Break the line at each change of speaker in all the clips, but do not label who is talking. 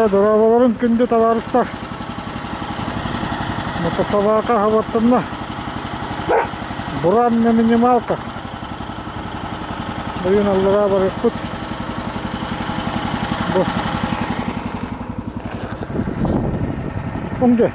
Дьэ, дорооболорун күндү табаарыстар! Мотособака хабаттанна. Буран на минималках. Бүгүн аллараа барыахпыт. Бу. Умде.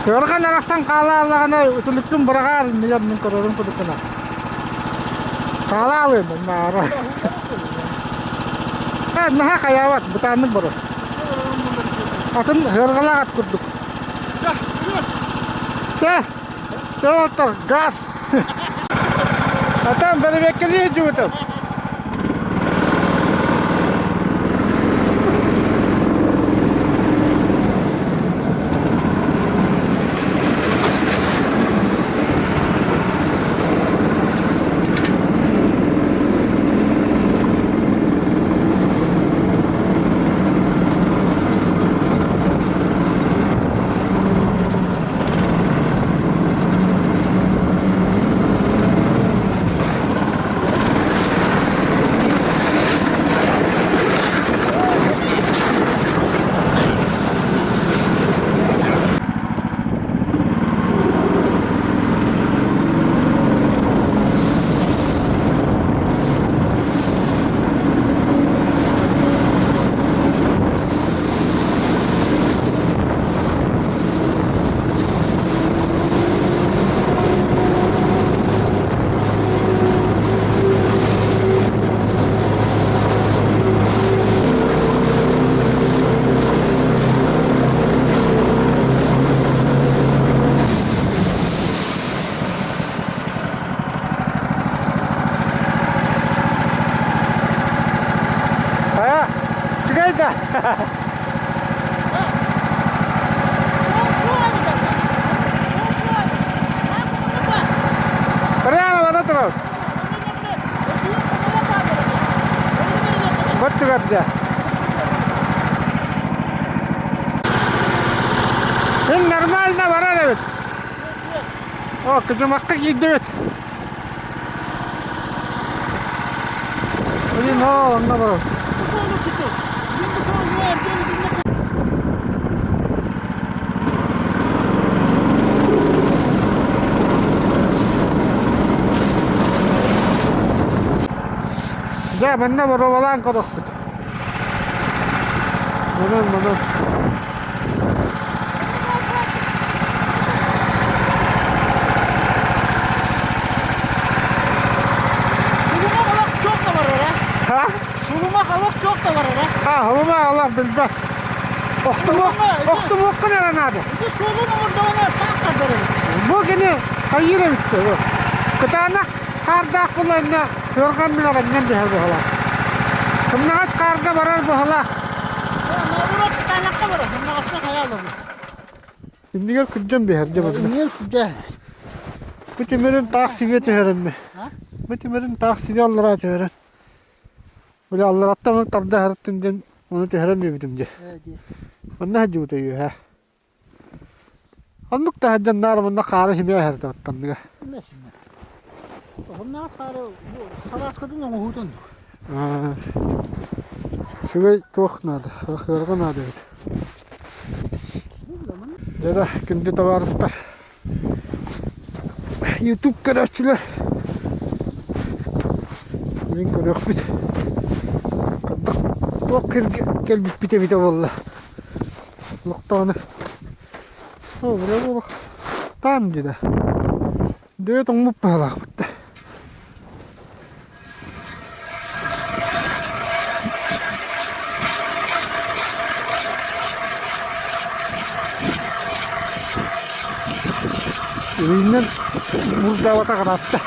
Кыарҕан арахсан хаалаалаҕына үтүлүккүн быраҕаар иннигэр мин көрөрүм курдуккуна. Хаалаалыым наара. Наһаа хайаабат, бытааннык барар. Атын ыарҕалаах ат курдук. Тэ, тэ газ. Атан бэрэбиэккэлии сылдьыбытым. Хайа, үчүгэй да? Прямо бара турар. Вот түгэрдэ. Син нормально барар эбит. О, кыдьымакка киирдибит. Блин, о, онно барар. Дьэ, манна боруобалаан көрүөхпүт. Манан, манан.
Сулума олох çok da var ora.
Ha?
Сулума олох çok da var ora.
Ha, холума олох билбэт. Охтумуох, охтумуоххун эрэ наада.
Ити суолун оҥордоҕуна таах тардар эбит.
Бу кини хайыыр эбит бу. Кытаанах хаардаах буланна сыарҕанныгар анньан түһэр быһалаах. Сымнаҕас хаарга барар быһалаах.
Наоборот, кытаанахха барар, сымнаҕаска хайа олорор.
Иннигэр күрдьэн биһэр дьэ барда.
Иннигэр күрдьэн.
Бу тимирин таах сибиэ түһэрэмми. Бу тимирин таах сибиэ аллараа түһэрэн. Били аллараттан тарда сырыттым диэн ону түһэрэн биэрбитим дии. Онно сылдьыбыта үөһэ. Оннук да сылдьан наар мунна хаары симиэ эһэрдэ оттоннуга.
Оннаас хаары салааскатын оҥоһуутун.
Үчүгэй туох наада, ыарҕа наада эбит. Дьэ да, күндү табаарыстар, Ютуб көрөөччүлэр мин көрүөхпүт хайдах туох кэлбиппит эбитэ буолла олохтоону оо бля буолуох таан дии да дөйө тоҥмут быһалаахпыт да. Илиинэн мурдаабатах ыраатта.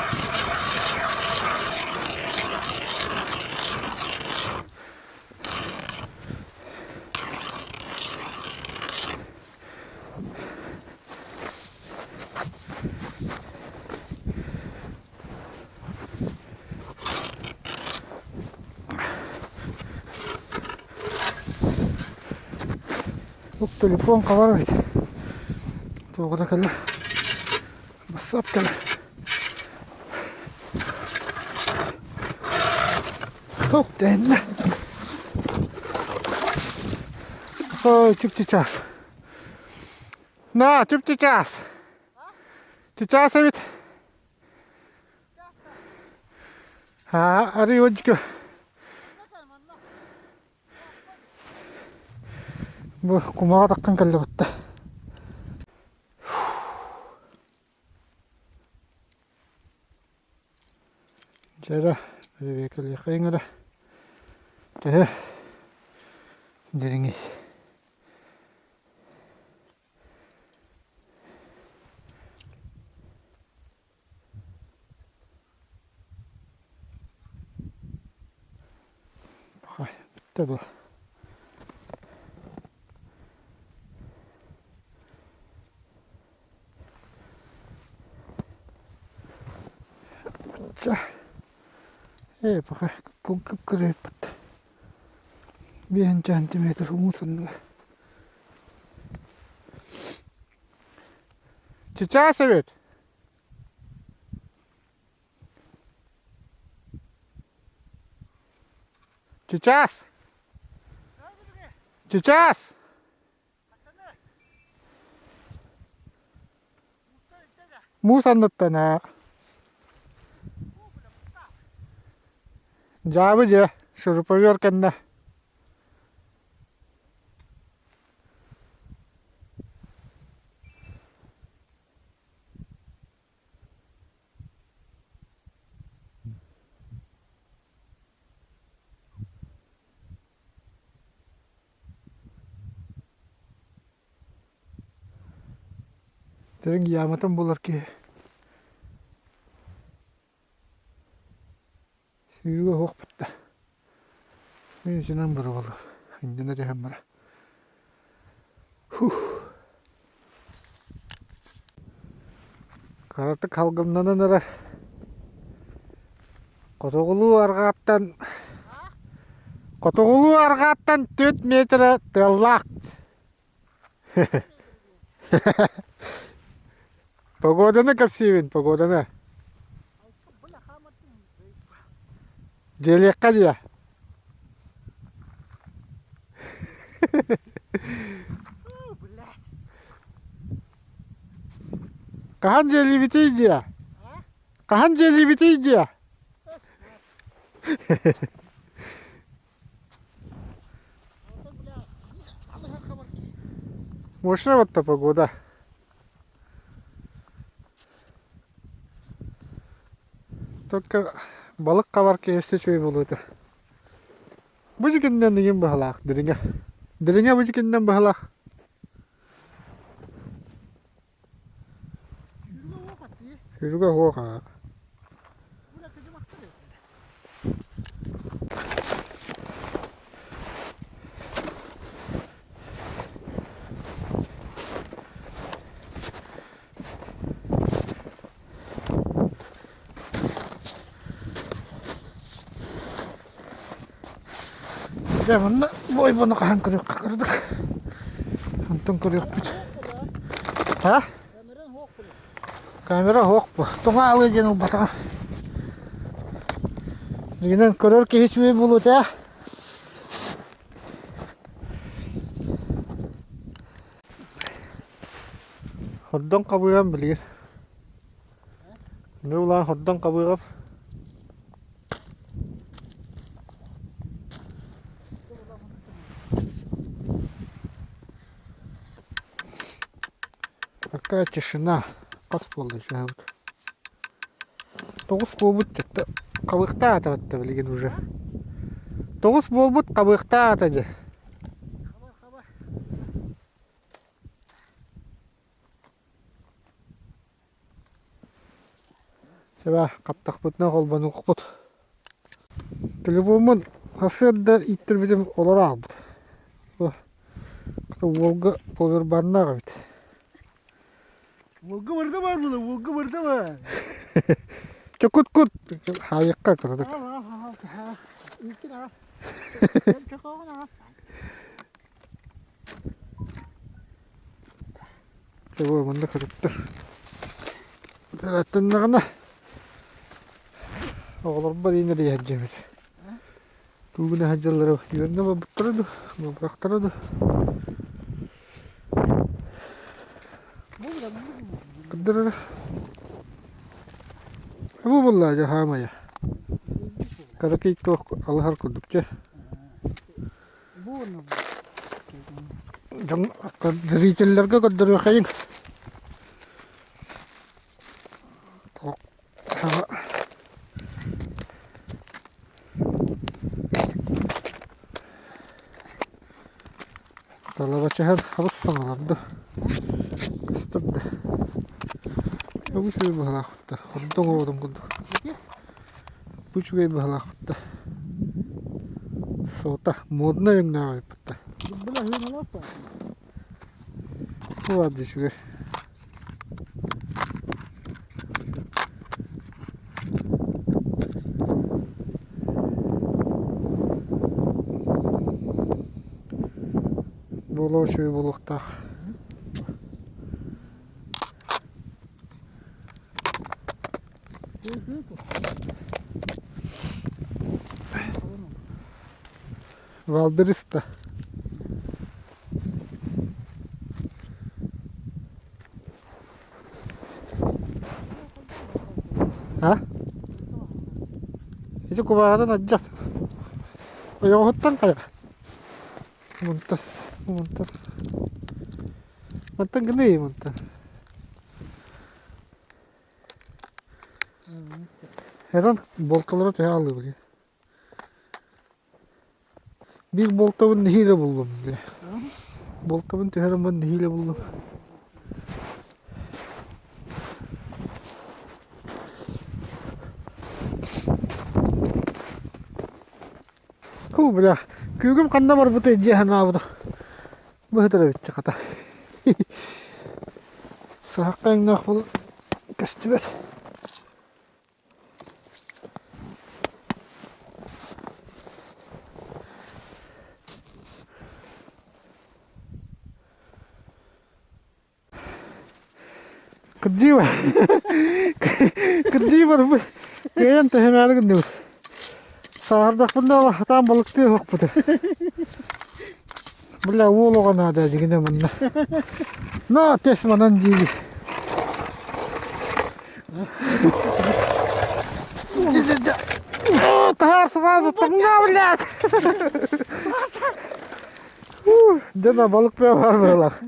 Телефон хабар эбит. Туоҕа кэллэ. Бассаап кэлэ. Туох тэннэ. Ой, чуп сейчас. На, чуп сейчас. Сейчас эбит. Аа, арый отжига. Бу кумаҕа таххан кэллэ батта. Дьэ эрэ, бэрэбиэркэлиэххэйиҥ эрэ. Төһө дириҥий? Пахай, бүттэ дуо? Чэ, ээ, пахай, кып-кырыйбыт. Биэһинчэ сантиметр уу санныга. Чычаас эбит. Чычаас! Чычаас! Муус анныттан аа. Дьаабы дьэ, шуруповерт кэннэ. Дириҥ яаматын булар киһи Сүүрүгэ суохпут да. Мин итинэн бырабыллар. Иннинэ түһэн бара. Фух. Кыратык халгымнанан эрэр. Хотугулуу арҕааттан Хотугулуу арҕааттан 4 метрэ тыаллаах. Погоданы кэпсиибин, погоданы. Дьиэлиэххэ диэ. Хаһан дьиэлиибитий диэ? Хаһан дьиэлиибитий диэ? Мощная вот погода. Только балык хабар киһи үчүгэй буолуо этэ. Бу дьикиннэн игин быһалаах дириҥэ. Дириҥэ бу дьикиннэн быһалаах. Сүүрүгэ суох аа. Дьэ манна бойбону хаһан көрүөххэ кырдык. Онтон көрүөхпүт. А? Камера суох бу. Тоҥо алыы диэн ылбатаҕа. Дьиҥинэн көрөр киһи үчүгэй буолуо этэ. Хордон хабыам билигин. Нурлаан хордон хабыам. Такая тишина. Хас буолла дьаһабыт. Тоҕус буолбут дьэ хабыахтаата билигин уже. Тоҕус буолбут хабыахтаата дьэ. Чэ хаптахпытына холбонуохпут. Телефоммун сарсыарда ииттэрбитим олоро аҕалбыт. Уолга повербаннаах эбит.
Уолга барда бар була, уолга барда бар.
Чэ кут-кут хаайыкка кыратык.
Ииттин аҕа. Чокоҕун аҕа.
Чэ бу манна кырыттар. Аттаннаҕына оҕолорбор иин эрийэ сылдьабыт. Тугуна сылдьаллара үөрэнэ барбыттара дуу, буолбатахтара дуу. Көрдөр эрэ. Бу буолла дьэ хаамайа. Кыракый туох алыһар курдук чэ. Дьон зрителлэргэ көрдөрүөххэйиҥ. Талабачыһан хабыс саҥаларда көстөр да бу үчүгэй быһалаахпыт да ордук оҕотун курдук бу үчүгэй быһалаахпыт да Сота моднай өҥнөөх эбиппит да Бу баар дии үчүгэй Буолуо үчүгэй буолуохтаах. Валдериста. А? Ити кубаҕынан адьас. Ойоҕоһуттан хайа? Мантан, мантан. Мантан гыныы мантан. Эран болталара төһө аалыы Биир болтабын нэһиилэ буллум бile. Болтабын түһэрэн нэһиилэ буллум. Ху бля, күүгүм ханна барбытай дии санаабытым. Быһытар эбит хата. Саһахха өҥнөөх буолан көстүбэт. Кырдьыы Кырдьыы барбыт. Кыайан тэһимээри гынныбыт. Сааһырдахпына хатаан балыктыы оһохпут. Бля, уол оҕо наада дьигинэ манна. На, тес манан диибит. Таһаар сразу, тумна, блядь! Дьэ балык бөҕө баар быһыылаах.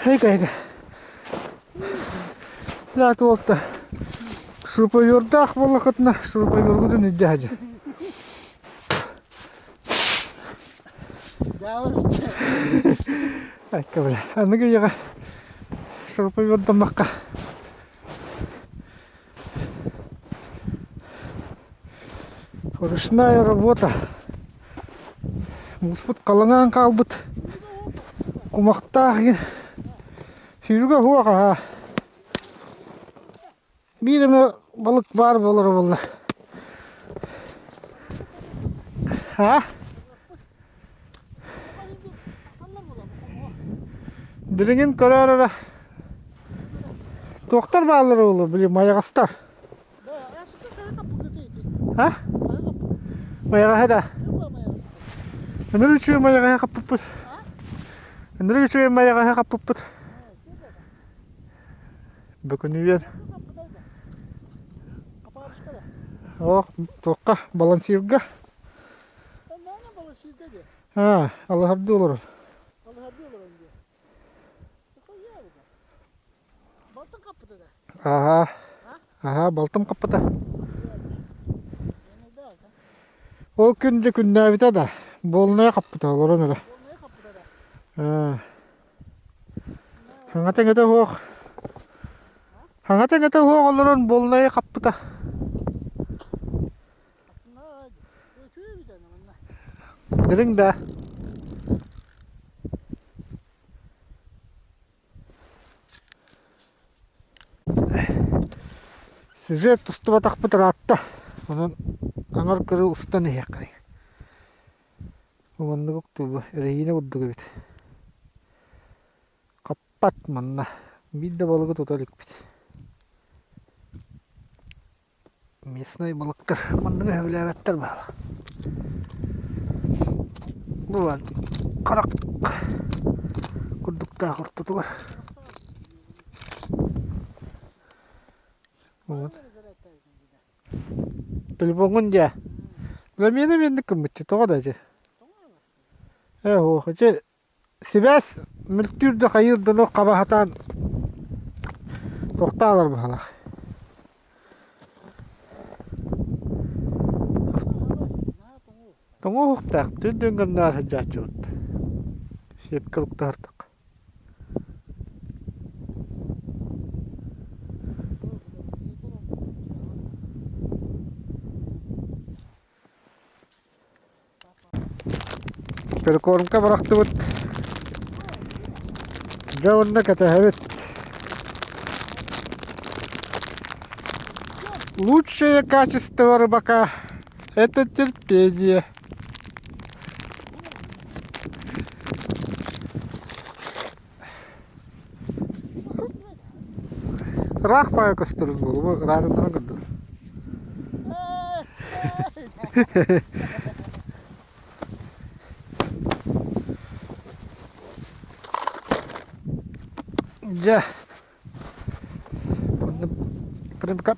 Эйка, эйка. Блядь, уолта. Шуруповердаах буоллахытына, шуруповергутун илдьэ сылдьа. Айка, бля. Аныгы үйэҕэ шуруповердаммакка Ручная работа. Мууспут халыҥаан хаалбыт. Кумахтаах иһин. Сүүрүгэ суох аһаа. Биир эмэ балык баар буолара буолла. А? Дириҥин көрөөр эрэ туохтар бааллара буолуо били майаҕастар. А? Майаҕаһы да? Ынырык үчүгэй майаҕаһы хаппыппыт. Ынырык үчүгэй майаҕаһы хаппыппыт. Бөкүнүйэн. Ох, туохха балансирга. Аа, алыһардыы олорор. Аһаа, аһаа, балтым хаппыта. Ол күн дьэ күннээбитэ да, буолунайа хаппыта олорон эрэ. Аа. Хаҥата-иҥэтэ суох. Хаҥата-иҥэтэ суох олорон буолунайы хаппыта. Дириҥ да Сюжет устубатахпыт ыраатта, онон аҥар кырыы устан иһиэххэ. Маннык уктуубу эрэһиинэ курдук эбит. Хаппат манна, биир да балыгы тута иликпит. Местнай балыктар манныгы сөбүлээбэттэр баала. Бу баар харах курдуктаах ортотугар. Вот. Телефоҥҥун дьэ. Бля миэнэ миэнник гыммытчы тоҕо да ити. Ээ һуох ити Сибээс мөлтүүр да хайыыр да олох хаба сатаан тохтоолор быһалаах. Тоҥуоһуктаах түн гыннаар сылдьааччыбыт. Сиэпкэ уктаһартах. Прикормка бырахтыбыт. Дьэ уонна кэтэһэбит. Лучшее качество рыбака – это терпение. Ыраах баайа көстөрүн буолуо, ыраатыннаран көрдүм. Дьэ,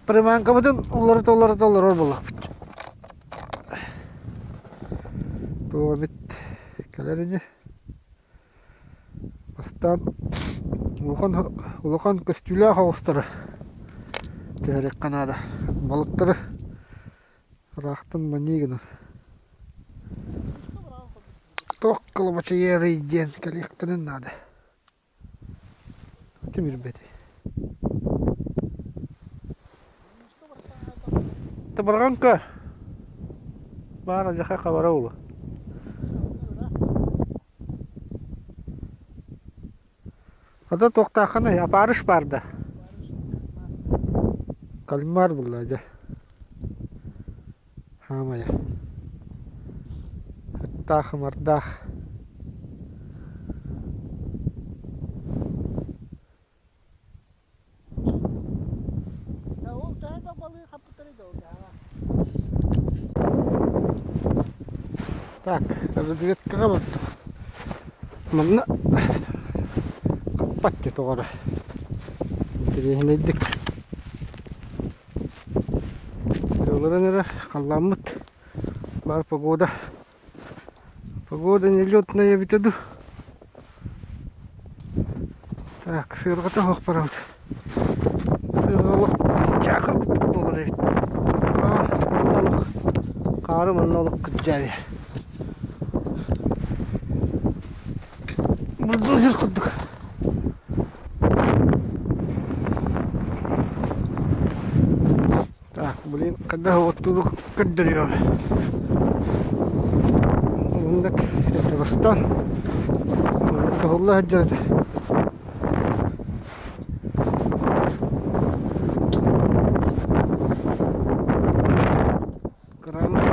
приманкабытын уларыта-уларыта олорор буоллахпыт. Туох эбит кэлэр ини. Бастаан улахан улахан көстүүлээх оҕустары түһэриэххэ наада. Балыктары ыраахтан манньыы гынар. Туох кылабачыйыарый диэн кэлиэхтэрин наада. Тимирбэти. Тыбырҕаҥ көр. Баар алдьархай хабара улу. Ата туохтааххыный? Опарыш баар да? Кальмар булла дьэ. Хаамайа. Ыттаах-ымардаах. Так, разведкаҕа бардым. Манна хаппат дии тоҕо эрэ. Интэриэһинэйдик. Олорон эрэ халлааммыт баар погода. Погода нелетная эбитэ дуу. Так, сыарҕата суох барабыт. Сыарҕа олох чаакыр курдук буолар эбит. Манна олох хаары манна олох кырдьаайа. Бульдозер курдук. Так, блин, когда оттуду көрдөрүөм. Оннук это бастан соһулла сылдьар этэ. Кырааммыт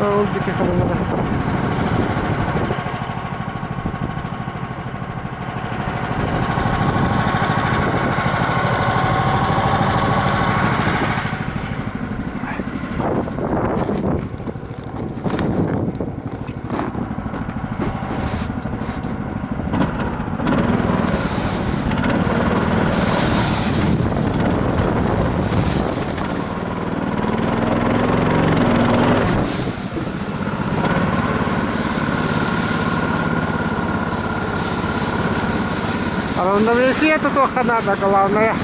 Ол диэки хараҥара. Равновесие тутуохха наада главное.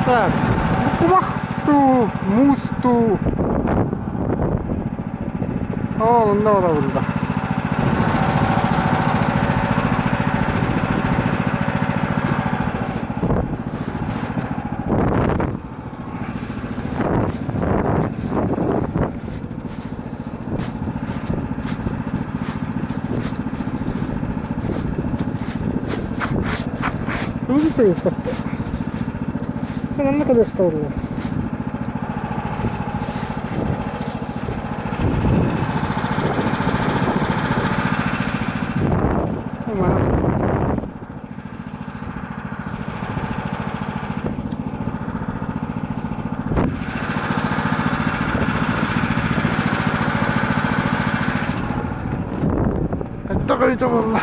Так, кумах туу, муус туу. Ол онно олорбута. Манна кэлиэхтэ буолла. Хайдах өйдө буолла?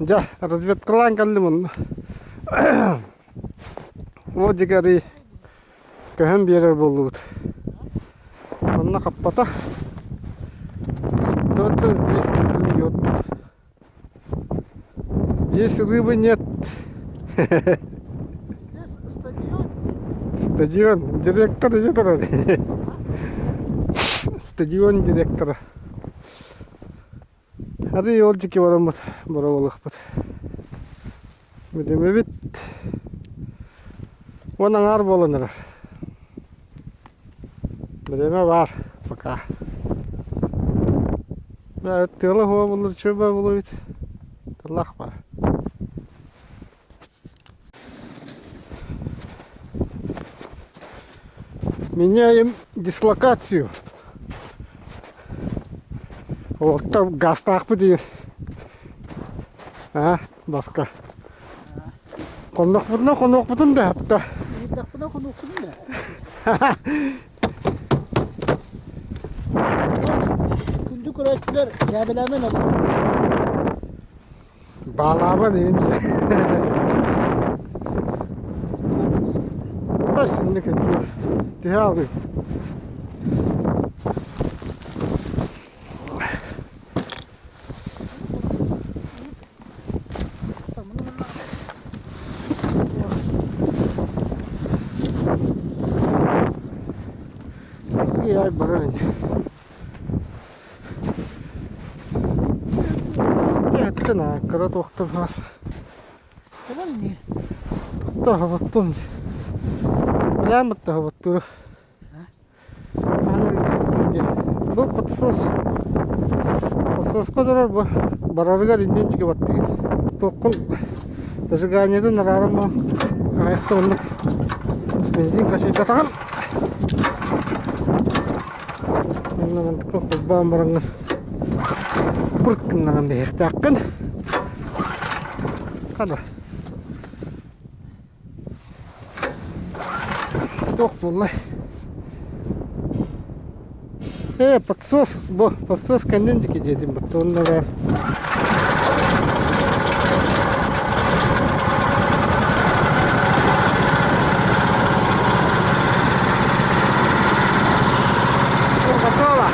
Дьэ, разведкалаан кэллим онно. Ол дьигэри көһөн биэрэр буоллубут. Онно хаппата. Что-то здесь не клюет. Здесь рыбы нет.
Здесь стадион.
Стадион. Директор идет вроде. Стадион директора. Арый ол дьики бараммыт бороволуохпут. Билимэбит. Уон аҥаар буолан эрэр. Бириэмэ баар пока. Тыала хуа буллар чөбө булуйт. Тыллах бар. Меняем дислокацию. Олохтор газтаахпыт диир. Аа, баска. Хоннохпутуна хонуохпутун да хапта.
Иһиттэхпинэ хонуохпутун да. Күндү көрөөччүлэр, дьээбэлээмэн олох.
Баалаабан иһин Бас инник Түһэ алыы. Ай барар ини. Эттэн кыра туохтар баас.
Кэлэр ини.
Таһабаттым. Билээн таһабаттыр. Бу подсос. Подсоска турар бу. Барарыгар иннин дьигэ баттыыр. Туоххун зажиганиетын арааран аҕыйахта оннук бензин качайдатаҕын. Онно мантыкка холбоон бараҥҥын пырк гыннаран биһиэхтээххин. Хана. Туох буоллай? Э, подсос, бу подсос кэннин диэки диэтим баттонна баар. Готово.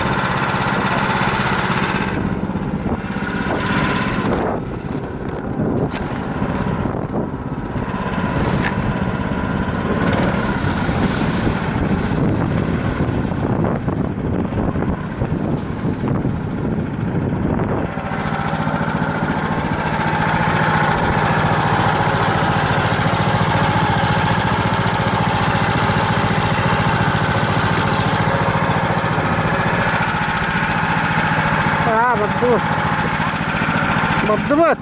Аа, бардыбыт. Бардыбыт.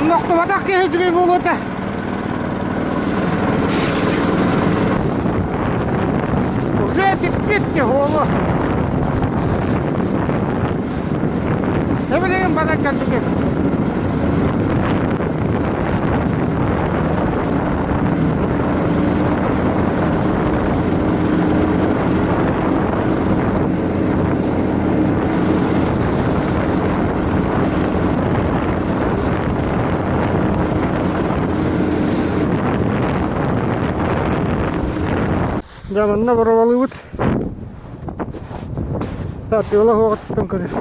Оннохтубатах киһи үчүгэй буолуо этэ. Уже типпит уолу. Эбилигин баран кэлбитим. Дьэ манна боруобалыыбыт. Тыала суоҕуттан көрөр.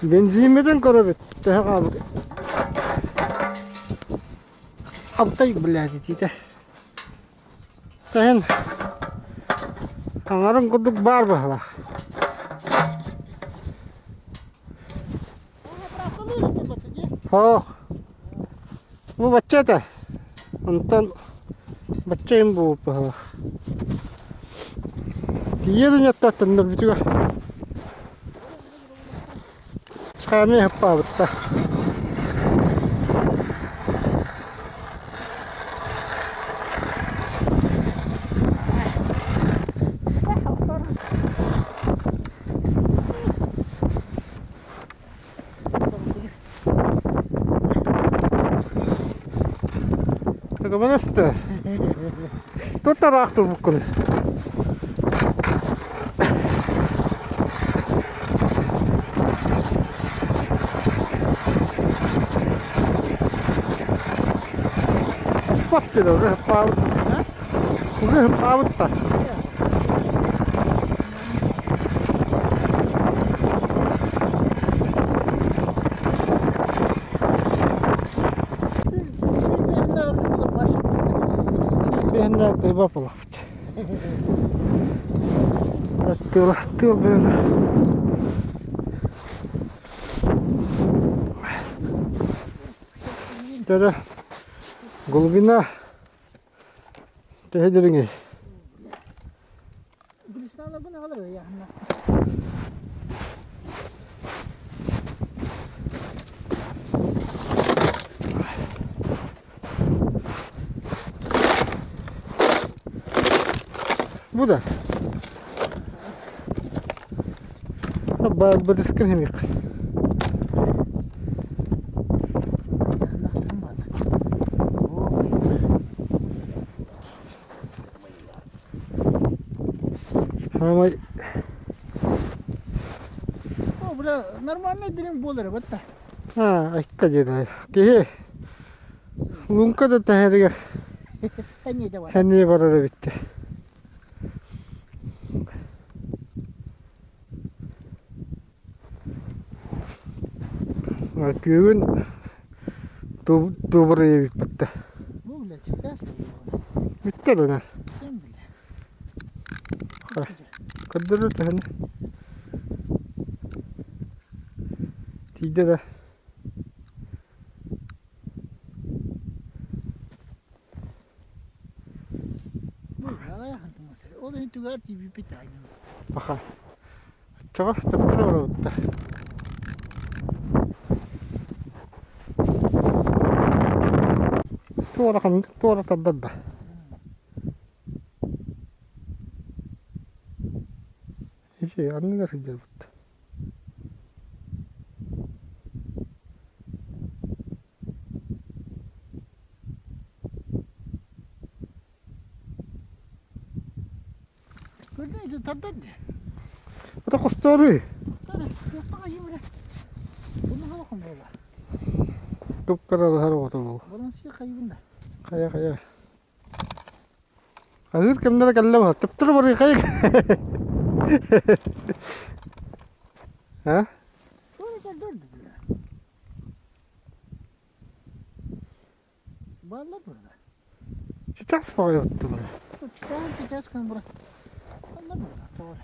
Бензиммитин көрөбүт. Төһө хаалбыт. Абытай блядь итиитэ. Сайын аҥарын курдук баар быһыылаах. Суох. Бу бачча этэ. Онтон бачча им буолбут быһыылаах. Тиийэ да ньаттаа төннөрбүтүгэр. Хаамыы хаппаабыттар. Көмөлөстө. Тут тараах турбуккун. Паттыда уже хаппаабыт. Уже хаппаабыт Биһиннээх тыйба буолахпыт. Тыал тыал бөҕө. Дада глубина төһө дириҥий? Бу да. Бырыскын химик. Хамай.
О, бля, нормальный дириҥ буолар эбит.
А, айка диэн киһи луҥка да тэһэригэр Хэнии барар эбит. Күөгүн туубур эбиппит. Бүттэ да Көрдөрөр төһөнү. Тиийдэ да.
Ол иһин түгээр тиийбиппит аайным.
Аха. Оччоҕо төптөрө барабытта. Туора туора тардар да. Ити анныгар сылдьарбыт.
Көрдө тардар дии.
Ата хосторуй. Туп-кыралаһар оҕото буол. Хайа хайа. Аһыыр кэмнэрэ кэллэ баһа. Төптөрү барыы хайа. А?
Балла burada.
Сейчас поеттылар.
Сейчас burada. Балла burada. Doğru.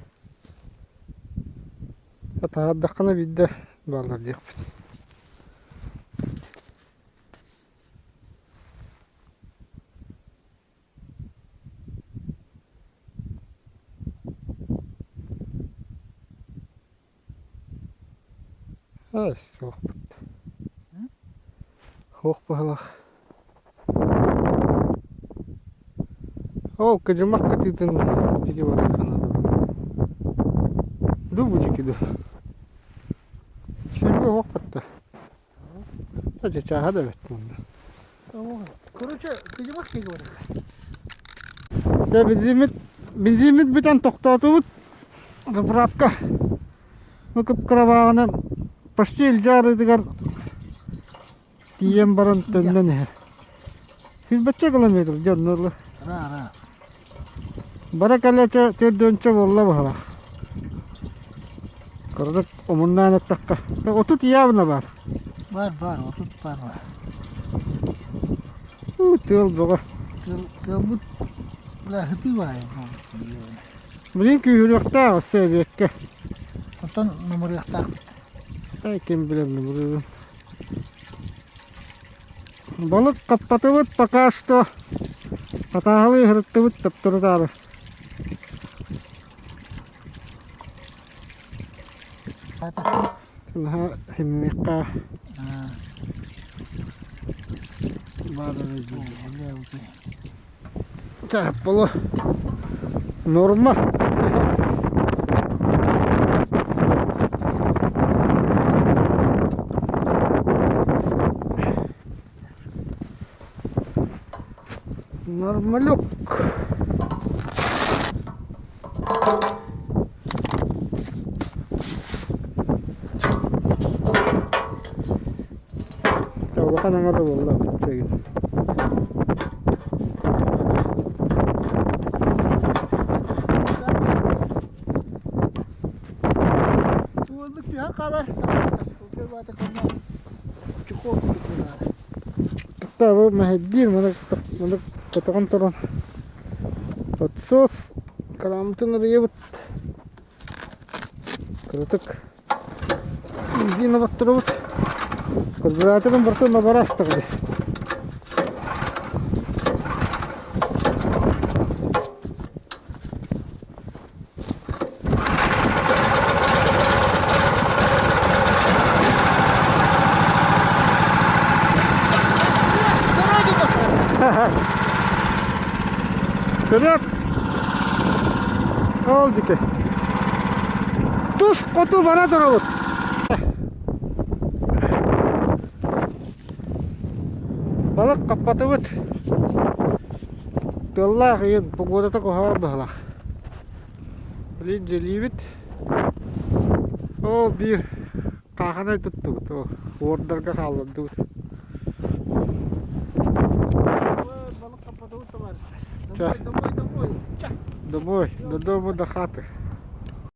Таһаардаххына биирдэ бааллар диэхпит. Суохпут. Суох быһыылаах. Ол кыдьымах кытыытын диэки барыахха наада Ду бу диэки дуу. Сиргэ уһуох батта. Дьэ чааһа да эбит мунна.
Короче, кыдьымах диэки барыахха.
Дьэ бензиммит бензиммит бүтэн тохтоотубут. Заправка. Бу кып-кырабааҕынан почти илдьэ арыытыгар Тиийэн баран төннөн иһэр. Сүүрбэччэ километр дьоннор Бара кэлэ төрдүөнчэ буолла быһалаах. Кырдык омуннаан эттэххэ, 30 явно баар.
Бар бар, 30 бар бар.
Тыал бөҕө.
Тыалбыт бля хытыы баайы.
Билин күүһүрүөхтээх өссө эбиэккэ.
Оттон нумуруохтаахпыт.
Ким билэр нумуруурун. Балык хаппатыбыт пока что хатааһылыы сырыттыбыт таптырытаары. Наһаа химмиэххэ баар Чааппылы норма. Нормалек. Улахан аҥара буолла баччагын.
Уоллук түһэн хаалар. Чехол
Кытта бу мэһэйдиир маны маны көтөҕөн туран подсос кыраамытын арыйабыт. Кыратык бензин оботторобут. Карбюраторын барытын абарастык дии. Вперед! Ол диэки. Тус хоту бара турабыт. Балык хаппатыбыт. Тыаллаах ийин погодата куһаҕан быһылаах. Билин дьиэлиибит. Ол биир хаахынай туттубут. Ол уордарга хааллардыбыт.
Домой, домой, домой.
Домой, до дому, до хаты.